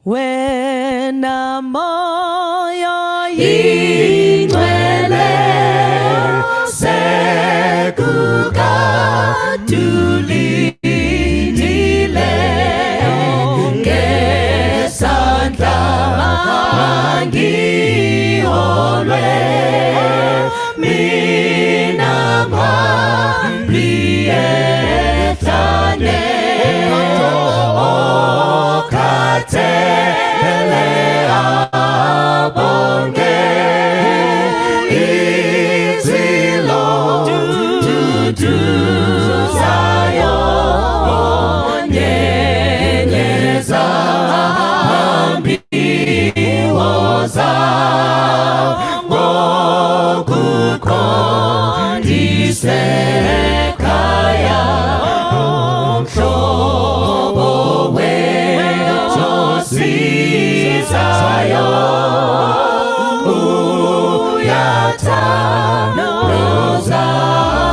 Wena moya ingcwele sekukadulindile ngesandla mangiholwe mina mhambiyehlane okhathele abonge izilo duduzayo nyenyeza hambiwoza ngokuqondisekhaya umhlobo wethu sizayo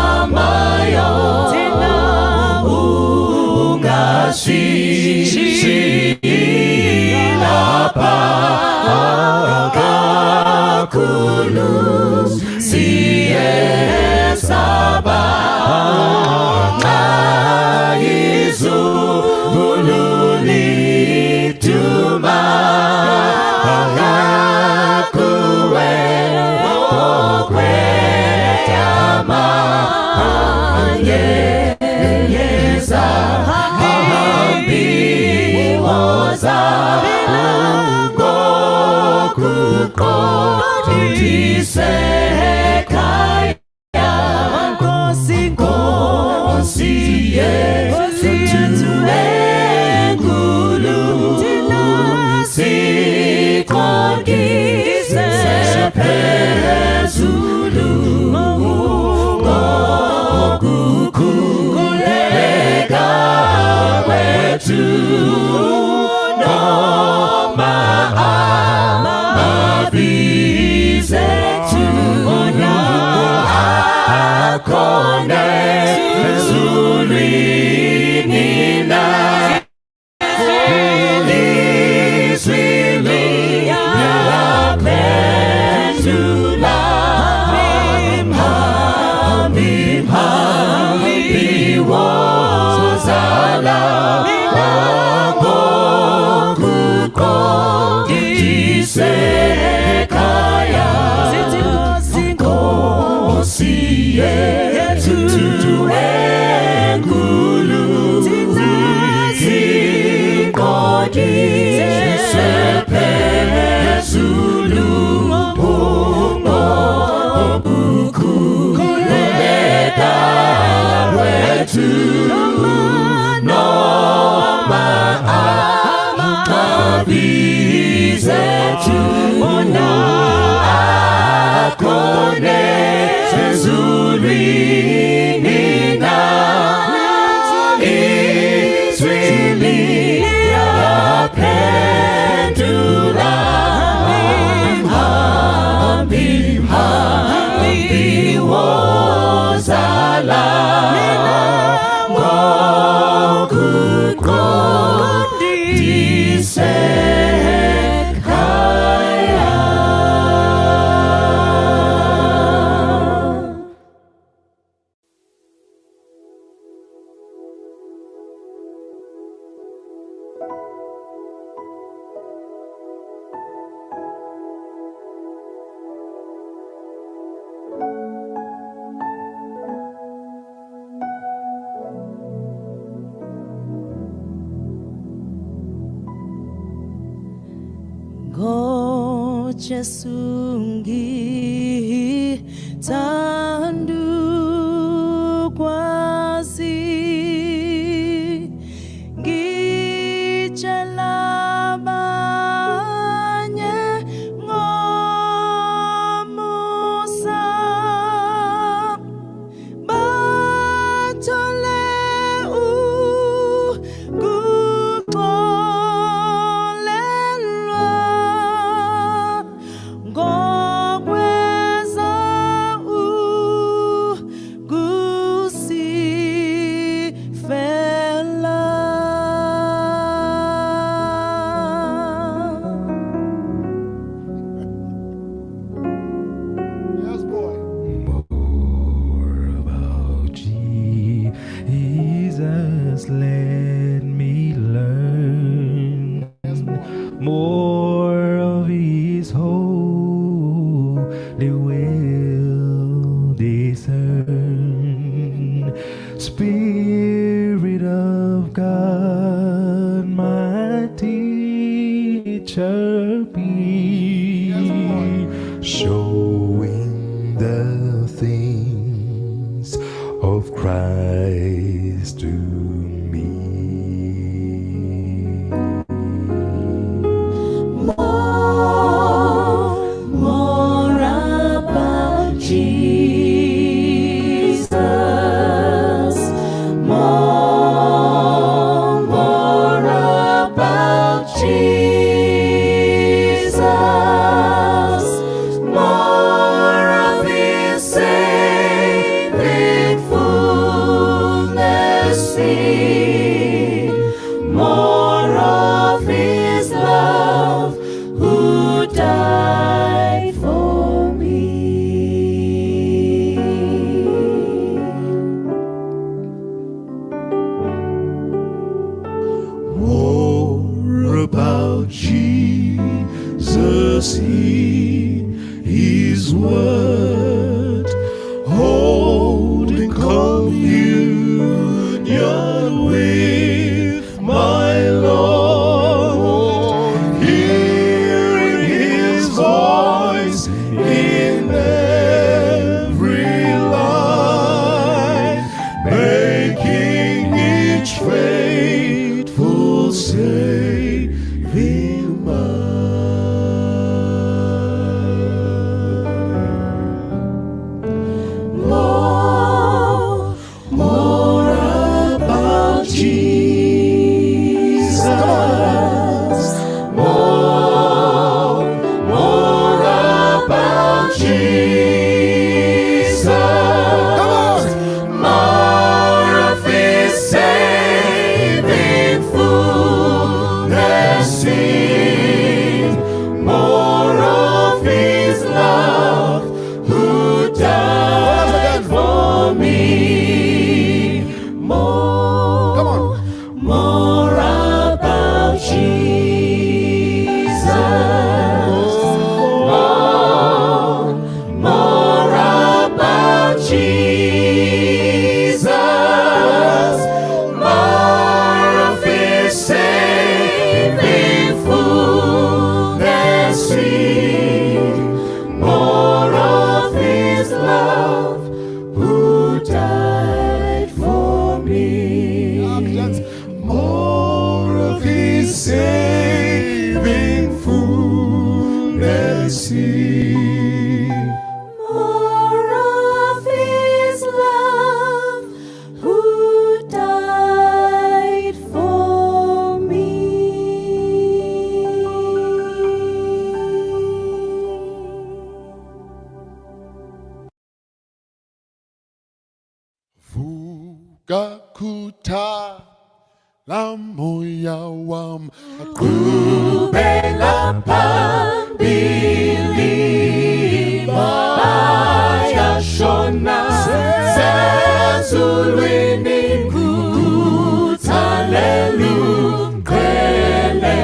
uyathandozamayo ungasishilapha kakhulu siyesaba nxa izulu liduma ngakuwe okwetama yenyeza hambiwoza ngokuqondisekhaya Nkosi, Nkosi yethu enkulu siqondise phezulu ngokukhuleka kwethu noma amabizethu akhona ezulwini na ilizwi liyaphendula hambi hambi wozala ngokuqondisekhaya Sithi Nkosi, Nkosi yethu enkulu siqondise phezulu ngokukhuleka kwethu noma amabizethu akhona ezulwini na izwi liyaphendula hambi hambi wozala ngokuqondisekhaya. NgoJesu ngithanda ukwazi ngitshela abanye ngomusa bathole ukuxolelwa ngokwenza. Spirit of God, my teacher be, showing the things of Christ to me. More about Jesus. More about Jesus. More of His saving fullness, see. More of His love, who died for me. More about Jesus, He, His word, holding communion with my Lord, hearing His voice in every line, making each faithful saving mine. More about Jesus. More about Jesus. More of His saving fullness, see. More of His love, who died for me. More about Jesus. More about Jesus. More of His saving fullness, see. More of His love, who died for me. More of His saving fullness, see. More of His love, who died for me. Vuka khuthala moya wam, Qhubela phambili, bayashona sezulwini, khuthalela umqhele,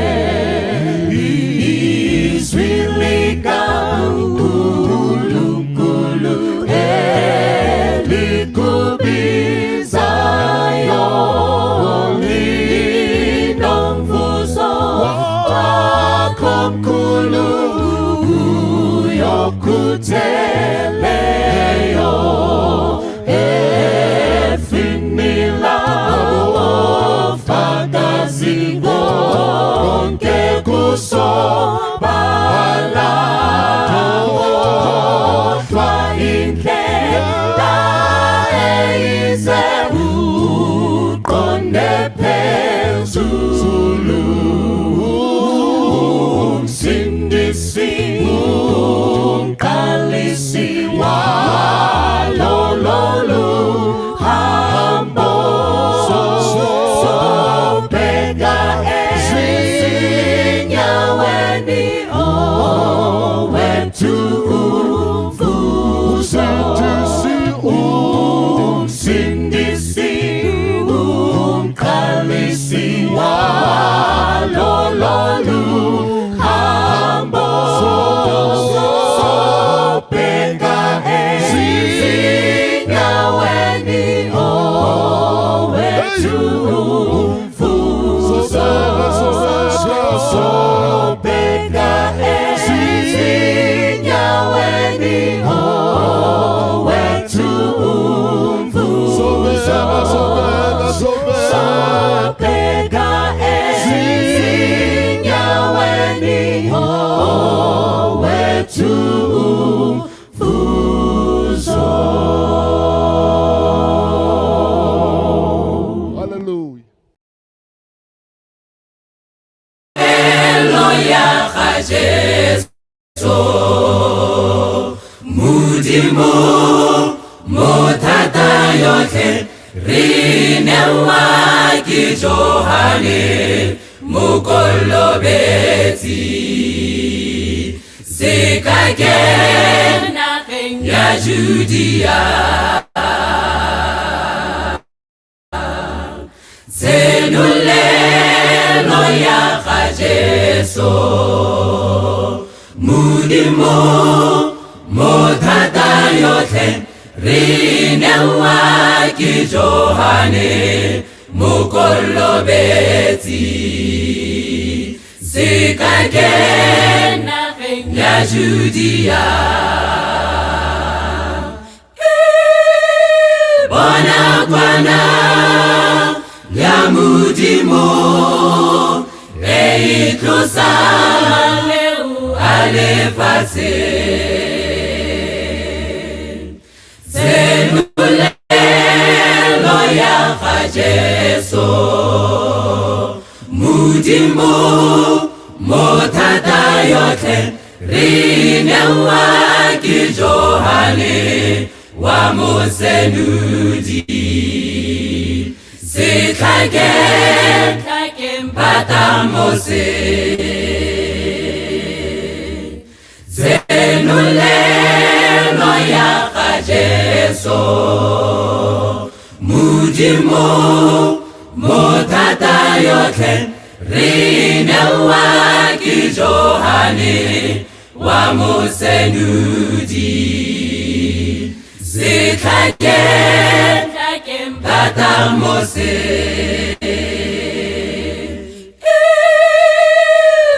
izwi likaNkulunkulu elikubizayo, linomvuzo wakho mkhulu, uyokuthe owethu umvuzo. Sobheka ezinyaweni owethu umvuzo. Sobheka ezinyaweni owethu umvuzo. Hallelujah. Elo ya ga Jesu, Modimo mothata yotlhe, re newa ke Johane Mokolobetsi. Sekake nageng ya Judea, tshenolelo ya ga Jesu, Modimo mothata yotlhe, re newa ke Johane Mokolobetsi. Sekake nageng ya Judea, bona kwana ya Modimo e e tlosang maleo a lefatshe. Tshenolelo ya ga Jesu, Modimo mothata yotlhe, re newa ke Johane wa Mosenodi. Setlhake Patamose. Tshenolelo ya ga Jesu, Modimo mothata yotlhe, re newa ke Johane wa Mosenodi. Setlhake Patamose.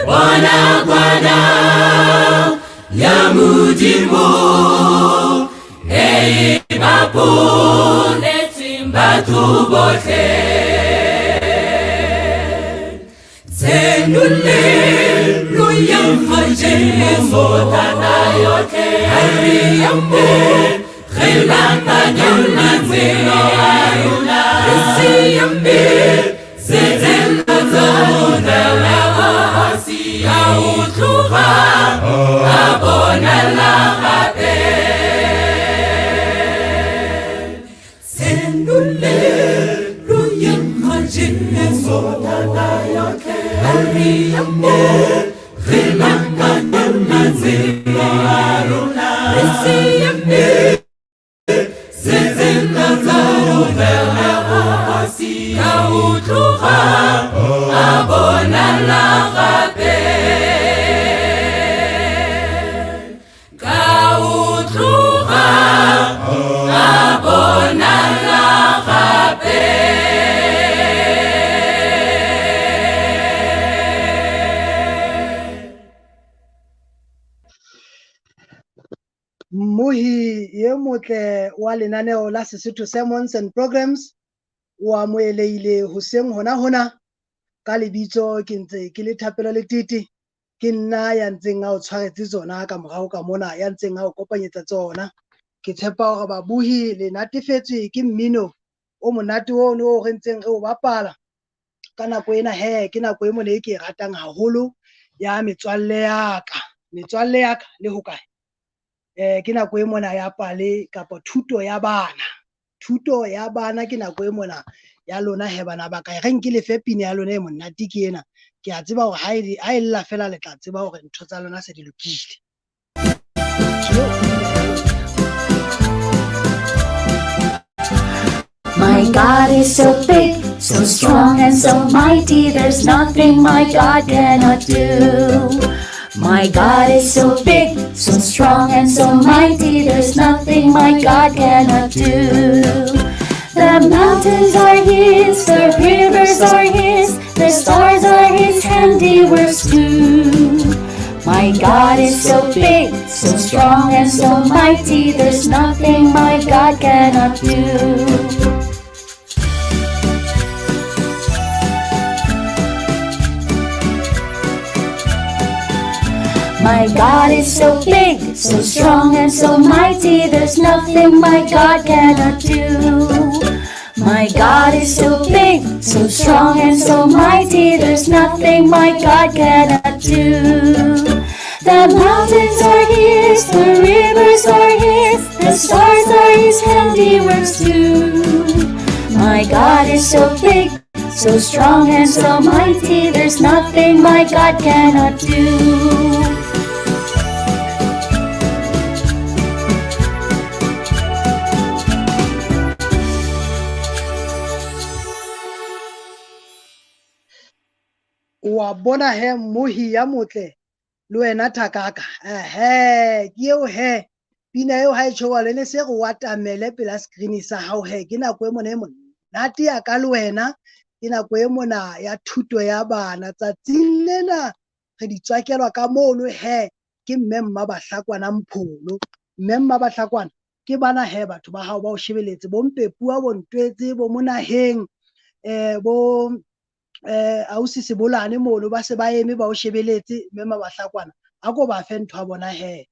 Bona kwana ya Modimo e e bapoletsweng batho botlhe. Tshenolelo ya ga Jesu thata yotlhe, re amogelang matshelo a rona, re siame setsela tsa rona kgosi ka o tloga a bonala gape. Tshenolelo ya ga Jesu thata yotlhe, re amogelang matshelo a rona, re siame setsela tsa rona kgosi ka o tloga a bonala gape. Ka o tloga a bonala gape. Mmohi ye motle wa lenaneo la Sesotho Sermons and Programs o amohelehile hoseng hona hona. Ka lebitso ke ntse ke le Thapelo Letete, ke nna ya ntseng a o tshwaretse tsona ka morao ka mona, ya ntseng a o kopanyetsa tsona. Ke tshepa hore babuhi le natefetswe ke mmino o monate ono o re ntseng re o bapala ka nako ena. He ke nako e mona e ke e ratang haholo ya metswalle ya ka. Metswalle ya ka le hokae? Ke nako e mona ya pale kapa thuto ya bana. Thuto ya bana ke nako e mona ya lona he bana ba ka. E reng ke lefe pina ya lona e monate ke ena. Ke a tseba hore ha e lla fela le tla tseba hore ntho tsa lona se di lokile. My God is so big, so strong and so mighty, there's nothing my God cannot do. My God is so big, so strong and so mighty, there's nothing my God cannot do. The The mountains are His, the rivers are His, the stars are His handiworks too. My God is so big, so strong, and so mighty. There's nothing my God cannot do. My God is so big, so strong, and so mighty. There's nothing my God cannot do. My God is so big, so strong, and so mighty. There's nothing my God cannot do. The mountains are His, the rivers are His, the stars are His handiworks too. My God is so big, so strong, and so mighty. There's nothing my God cannot do. Wa bona he mohi ya motle le wena thakaka. Ehe, ke eo he pina eo ha e tjhowa le ne se re o atamele pela screen sa hao he. Ke nako e mona e monate ya ka le wena, ke nako e mona ya thuto ya bana. Tsatsing lena re di tswakelwa ka mono he ke mme mma Bahlakwana Mpholo. Mme mma Bahlakwana ke bana he batho ba hao ba o shebeletse, bo Mpepua, bo Ntwetse, bo Monaheng, bo ausi Sebolane mono ba se ba eme ba o shebeletse. Mme mma Bahlakwana a ko ba fe ntho ya bona he.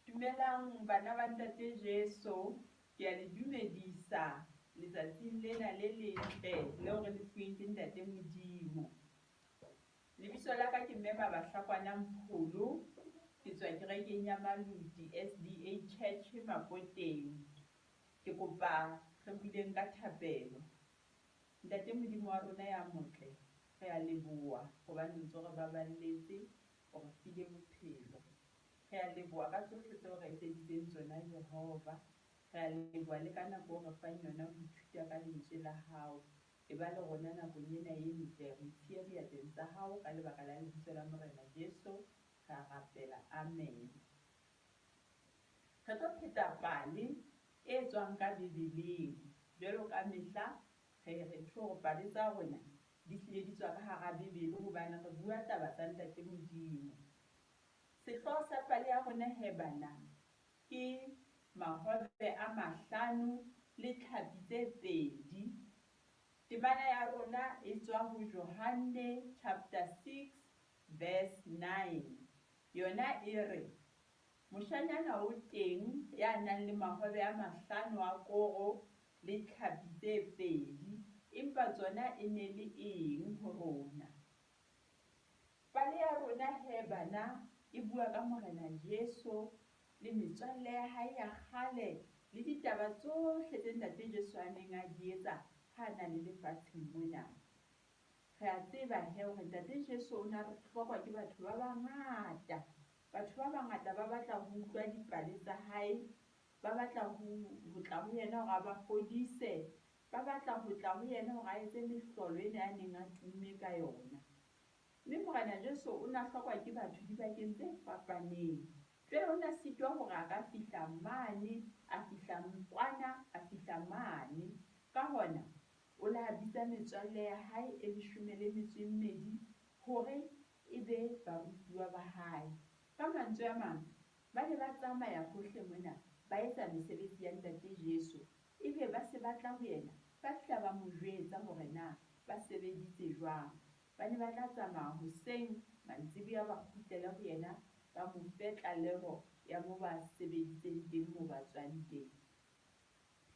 Dumelang bana ba Ntate Jesu, ke a le dumedisa letsatsing lena le letle leo re le fuweng ke Ntate Modimo. Lebitso la ka ke Mme Mabahlakwana Mpholo, ke tswa kerekeng ya Maluti SDA Church Mapoteng. Ke kopa re buleng ka thapelo. Ntate Modimo wa rona ya motle, re a leboha hobane ntse re baballetse, o re file bophelo. Re a leboha ka tsohle tseo re etseditseng tsona Jehova. Re a leboha le ka nako o re fang yona ho ithuta ka lentswe la hao. E ba le rona nakong ena e ntle, re itshiya diatleng tsa hao ka lebaka la lebitso la Morena Jesu. Re a rapela, amen. Re tlo pheta pale e tswang ka Bibeleng. Jwalo ka mehla re re tjho hore pale tsa rona di hlile di tswa ka hara Bibele hobane re bua taba tsa Ntate Modimo. Sehlooho sa pale ya rona he bana ke mahobe a mahlano le tlhapi tse pedi. Temana ya rona e tswa ho Johanne chapter 6 verse 9. Yona e re, moshanyana o teng ya nang le mahobe a mahlano a koro le tlhapi tse pedi, empa tsona e ne le eng ho rona? Pale ya rona he bana e bua ka Morena Jesu le metswalle ya hae ya kgale le ditaba tsohle tse Ntate Jesu a neng a di etsa ha a na le lefatsheng mona. Re a tseba he hore Ntate Jesu o na re hlokwa ke batho ba bangata. Batho ba bangata ba batla ho utlwa dipale tsa hae, ba batla ho tla ho yena hore a ba fodise, ba batla ho tla ho yena hore a etse mehlolo ena ya neng a tumme ka yona. Mme Morena Jesu o na hlokwa ke batho dibakeng tse fapaneng. Jwale o na sitwa hore a ka fihla mane, a fihla kwana, a fihla mane. Ka hona, o la bitsa metswalle ya hae e leshome le metso e mmedi hore e be barutuwa ba hae. Ka mantswe a mang, ba ne ba tsamaya hohle mona, ba etsa mesebetsi ya Ntate Jesu. Ebe ba se ba tla ho yena, ba fihla ba mo jwetsa hore na ba sebeditse jwang. Ba ne ba tla tsamaya hoseng, mantsiboya ba kgutlele ho yena, ba mo fe tlaleho ya mo ba sebeditseng teng, mo ba tswang teng.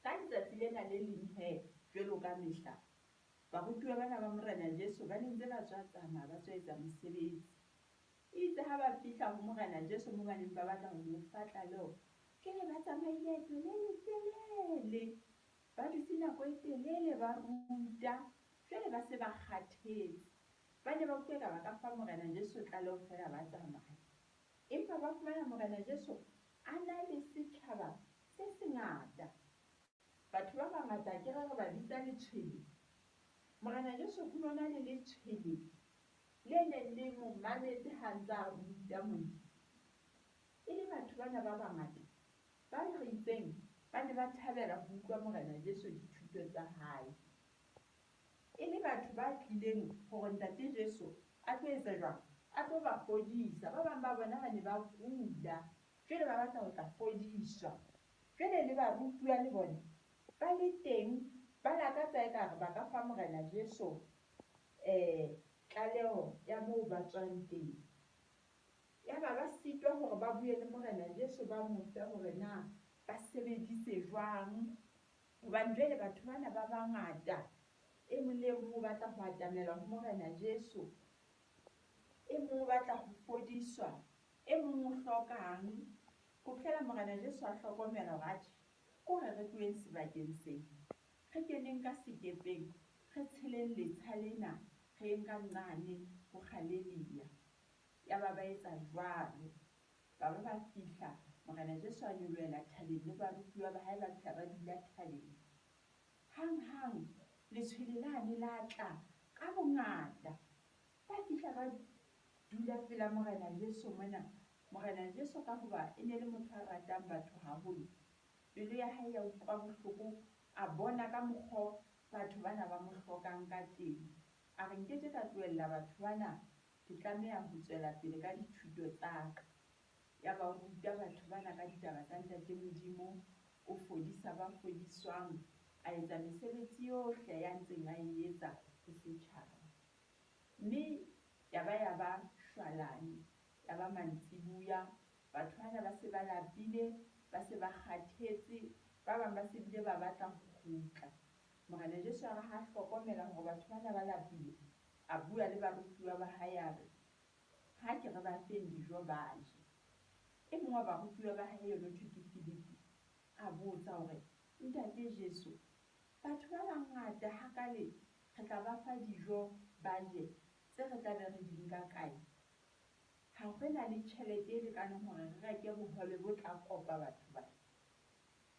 Ka letsatsi lena le leng he, jwalo ka mehla, barutuwa bana ba Morena Jesu ba ne ntse ba tswa tsamaya, ba tswa etsa mosebetsi. Itse ha ba fihla ho Morena Jesu mo ba neng ba batla ho mo fa tlaleho, jwale ba tsamaile leeto le letelele, ba dutse nako e telele ba ruta, jwale ba se ba kgathetse. Ba ne ba utlwa eka ba ka fa Morena Jesu tlaleho feela ba tsamaya. Empa ba fumana Morena Jesu a na le setjhaba se sengata. Batho ba bangata ke re re ba bitsa letshwele. Morena Jesu ho nona le letshwele le neng le mo mametse ha ntse a ruta mona. E le batho bana ba bangata ba re itseng Ba ne ba thabela ho utlwa Morena Jesu dithuto tsa hae. E le batho ba tlileng hore Ntate Jesu a tlo etsa jwang? A tlo ba fodisa. Ba bang ba bona ba ne ba kula, jwale ba batla ho tla fodiswa. Jwale le barutuwa le bona ba le teng, ba lakatsa ekare ba ka fa Morena Jesu tlaleho ya moo ba tswang teng. Yaba ba sitwa hore ba bue le Morena Jesu, ba mo fe hore na ba sebeditse jwang. Hobane jwale batho bana ba bangata, e mong le e mong o batla ho atamela ho Morena Jesu, e mong o batla ho fodiswa, e mong o hlokang. Ho fihlela Morena Jesu a hlokomela hore atjhe, ke hore re tloheng sebakeng sena, re keneng ka sekepeng, re tsheleng letsha lena, re yeng ka nqane ho Galilea. Yaba ba etsa jwalo. Ba ba ba fihla, Morena Jesu a nyolohela thabeng le barutuwa ba hae, ba fihla ba dula thabeng. Hanghang letshwele lane la tla ka bongata. Ba fihla ba dula pela Morena Jesu mona. Morena Jesu ka hoba e ne le motho a ratang batho haholo, pelo ya hae ya utlwa bohloko, a bona ka mokgo batho bana ba mo hlokang ka teng. A re, nkeke ka tlohella batho bana, ke tlameha ho tswela pele ka dithuto tsa ka. Yaba o ruta batho bana ka ditaba tsa Ntate Modimo, o fodisa ba fodiswang, a etsa mesebetsi yohle ya ntseng a e etsa ho setjhaba. Mme ya ba ya ba shwalane, ya ba mantsibuya, batho bana ba se ba lapile, ba se ba kgathetse, ba bang ba se bile ba batla ho kgutla. Morena Jesu a re ha hlokomela hore batho bana ba lapile, a bua le barutuwa ba hae a re, ha ke re ba feng dijo ba je. E mong wa barutuwa ba hae eno thwe ke Filipi, a botsa hore, Ntate Jesu, batho ba bangata hakale re tla ba fa dijo ba je, tse re tla be re di nka kae? Ha re na le tjhelete e lekaneng hore re reke bohobe bo tla kopa batho ba.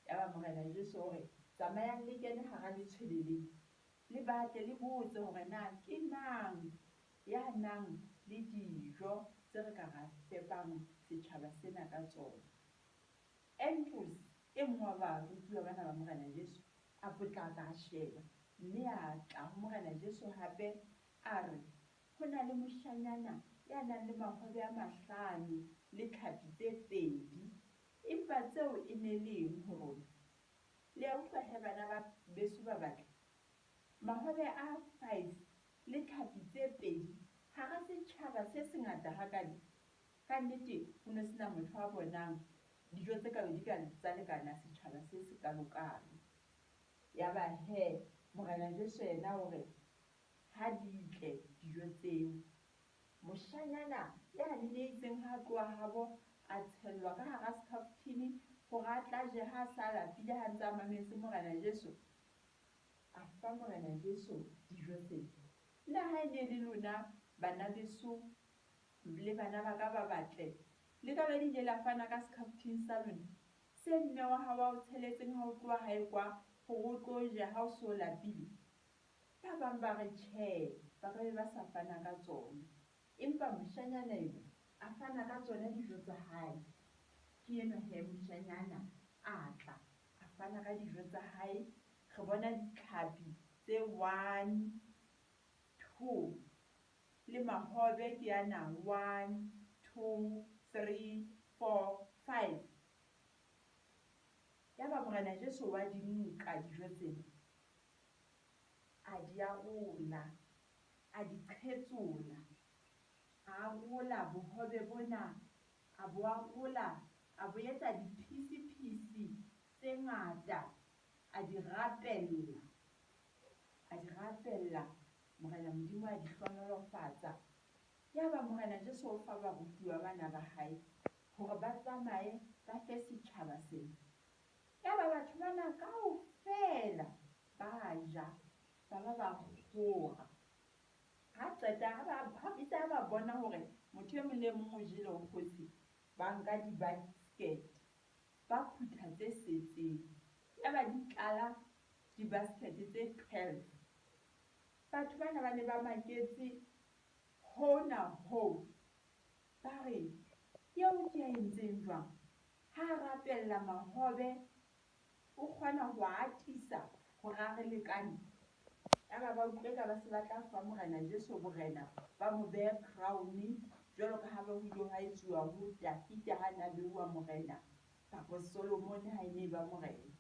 Yaba Morena Jesu o re, tsamayang le kene hara letshwele le, le batle le botse hore na ke mang ya nang le dijo tse re ka ra fepang setjhaba sena ka tsona. Andrews, e mong wa barutuwa bana ba Morena Jesu, a potlaka a sheba, mme a tla ho Morena Jesu hape a re, ho na le moshanyana ya nang le mahobe a mahlano le tlhapi tse pedi, empa tseo e ne le eng ho rona? Le a utlwa he bana ba beso ba batle? Mahobe a 5 le tlhapi tse pedi hara setjhaba se sengata hakale. Ka nnete ho ne sena motho a bonang dijo tse ka be di ka tsa lekana setjhaba se se kalokalo. Yaba he Morena Jesu yena o re, ha di tle dijo tseo. Moshanyana ya ne itseng ha tloha habo a tshellwa ka hara sekhafothini hore a tla je ha sa lapile ha ntse a mametse Morena Jesu. A fa Morena Jesu dijo tsena. Nna ha e ne le lona bana beso le bana ba ka ba batle, le ka be le ile la fana ka sekhafothini sa lona se mme wa hao a o tsheletseng ha o tloha hae kwa hore o tlo ja ha o so lapile. Ba bang ba re tjhe, ba ka be ba sa fana ka tsona. Empa moshanyana eno a fana ka tsona dijo tsa hae. Ke enwa he moshanyana a tla, a fana ka dijo tsa hae. Re bona ditlhapi tse 1, 2 le mahobe ke ana 1, 2, 3, 4, 5. Yaba Morena Jesu wa di nka dijo tsena, a di arola, a di qhetsola, a arola bohobe bona, a bo arola, a bo etsa diphisi-phisi tse ngata, a di rapella, a di rapella. Morena Modimo a di hlohonolofatsa. Yaba Morena Jesu o fa barutuwa bana ba hae hore ba tsamaye ba fe setjhaba sena. Yaba batho bana kaofela ba ja, ba ba ba kgora. Ha qeta, ha ba, ha itse ha ba bona hore motho e mong le mong o jele o kgotse, ba nka di-basket, ba phutha tse setseng. Yaba di tlala di-basket tse 12. Batho bana ba ne ba maketse hona hoo. Ba re, eo ke a entseng jwang? Ha a rapella mahobe, O kgona ho a atisa hore a re lekane. Yaba ba utlwa eka ba se ba tla fa Morena Jesu borena, ba mo behe crown jwalo ka ha ba ho ile hwa etsuwa ho Dafita ha na beuwa morena, kapo Solomone ha e ne e ba morena.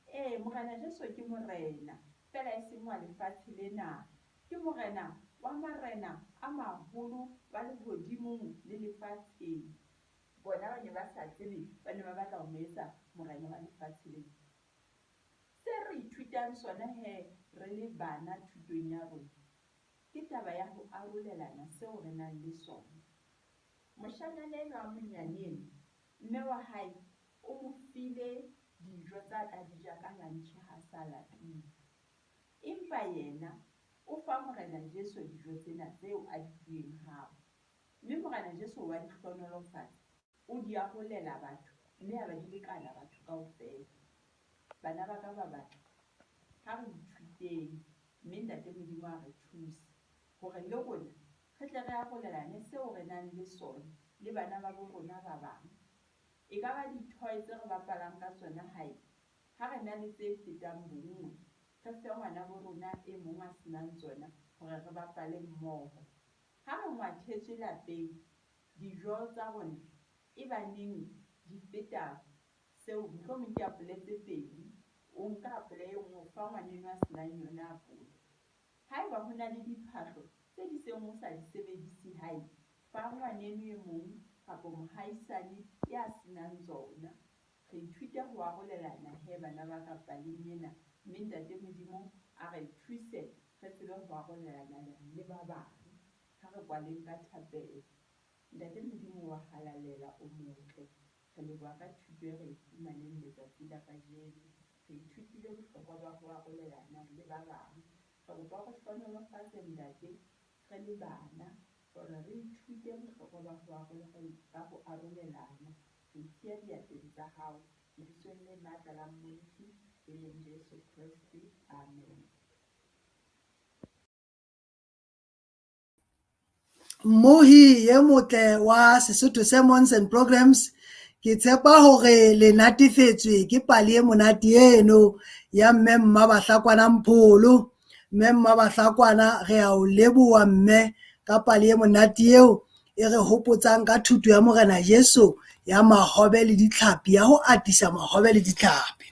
Ee, Morena Jesu ke Morena, feela e seng wa lefatshe lena. Ke Morena wa marena a maholo wa lehodimong le lefatsheng. Bona ba ne ba sa tsebe, ba ne ba batla ho mo etsa morena wa lefatshe lena. Se re ithutang sona he re le bana thutong ya rona, ke taba ya ho arolelana seo re nang le sona. Moshanyana enwa a monyane enwa, mme wa hae o mo file dijo tsa tla di ja ka lantjhe ha a sa lapile. Empa yena o fa Morena Jesu dijo tsena tseo a di fuweng habo. Mme Morena Jesu wa di hlohonolofatsa, o di arolela batho mme a ba di lekana batho kaofela. Bana ba ka ba batle, ha re ithuteng mme Ntate Modimo a re thuse hore le rona re tle re arolelane seo re nang le sona le bana ba bo rona ba bang. E ka ba di-toy tse re bapalang ka tsona hae, ha re na le tse fetang bonngwe, re fe ngwana bo rona e mong a senang tsona hore re bapale mmoho. Ha re ngwathetswe lapeng, dijo tsa rona e ba neng di feta seo, mohlomong ke apole tse pedi, o nka apole e nngwe o fa ngwaneno a senang yona apole. Haeba ho na le diphahlo tse di seng o sa di sebedise hae, fa ngwaneno e mong kapo mohaisane ya senang tsona. Re ithuta ho arolelana he bana ba ka paleng ena, mme Ntate Modimo a re thuse re tsebe ho arolelana le ba bang. Ha re kwaleng ka thapelo. Ntate Modimo wa halalela, o motle. Re leboha ka thuto e re e fumaneng letsatsi la kajeno. Re ithutile bohlokwa ba ho arolelana le ba bang. Re kopa o re hlohonolofatse Ntate re le bana hore re ithute bohlokwa ba ho ba ho arolelana. Re itshiya diatleng tsa hao lebitsong le matla la Mmoloki e leng Jesu Kreste. Amen. Mmohi e motle wa Sesotho Sermons and Programs, ke tshepa hore le natefetswe ke pale e monate eno ya mme Mmabahlakwana Mpholo. Mme Mmabahlakwana re a o leboha mme ka pale e monate eo e re hopotsang ka thuto ya Morena Jesu ya mahobe le ditlhapi, ya ho atisa mahobe le ditlhapi.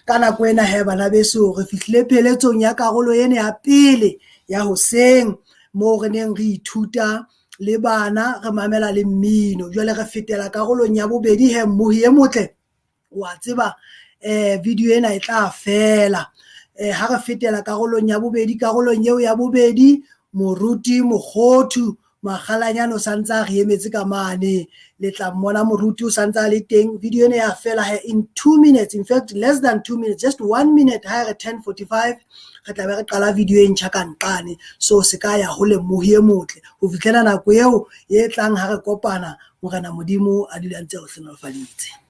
Ka nako ena he bana beso re fihlile pheletsong ya karolo ena ya pele ya hoseng moo re neng re ithuta le bana re mamela le mmino. Jwale re fetela karolong ya bobedi he mmohi e motle wa tseba video ena e tla fela. Ha re fetela karolong ya bobedi, karolong eo ya bobedi moruti Mokgothu Makgalanyane o santse a re emetse ka mane, le tla mmona moruti o santse a le teng. Video ena ya fela he in 2 minutes, in fact less than 2 minutes, just 1 minute, ha re 10:45 re tla be re qala video e ntjha ka nqane. So se ka ya hole mmohi e motle ho fihlela nako eo e tlang ha re kopana. Morena Modimo a dula ntse a o hlohonolofaditse.